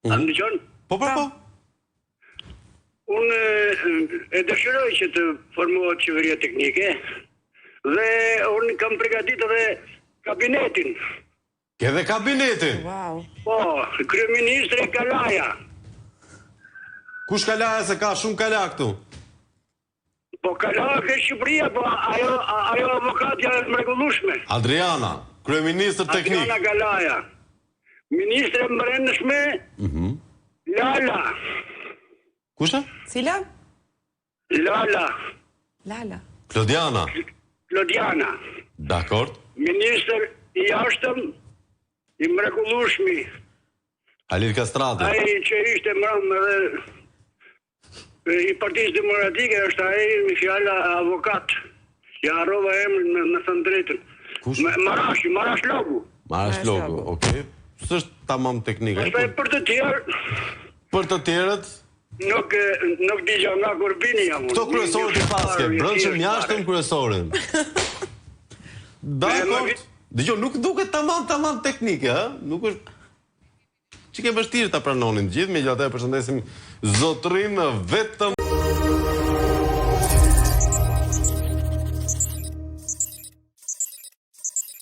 A më dëgjon? Po, po, po. Unë e dëshiroj që të formohet qeveria teknike dhe unë kam përgatitur edhe kabinetin. Ke dhe kabinetin? Wow. Po, kryeministri Kalaja. Kush Kalaja se ka shumë kala këtu? Po kala ke Shqipëria, po ajo ajo avokatja e mrekullueshme. Adriana, kryeministër teknik. Adriana Kalaja. Ministre e Brendshme. Mhm. Mm Lala. Kush e? Cila? Lala. Lala. Klodiana. Klodiana. Dakord. Ministër i jashtëm i mrekullueshmi. Halil Kastrati. Ai që ishte mbrëmë edhe I Partisë Demokratike është ai me fjalë avokat. Ja harrova emrin me, me thënë drejtën. Kush? Marashi, Marash Logu. Marash Logu, okay. S'është tamam teknik. Pastaj po. për të tjerë, për të tjerët nuk nuk di gjë nga Kurbini jam unë. Këto kryesorët i paske, brendshëm jashtëm kryesorin. Dakord. Dëgjo, nuk duket tamam tamam teknike, ë? Nuk është Çik e vështirë ta pranonin të gjithë, megjithatë e përshëndesim zotërinë vetëm.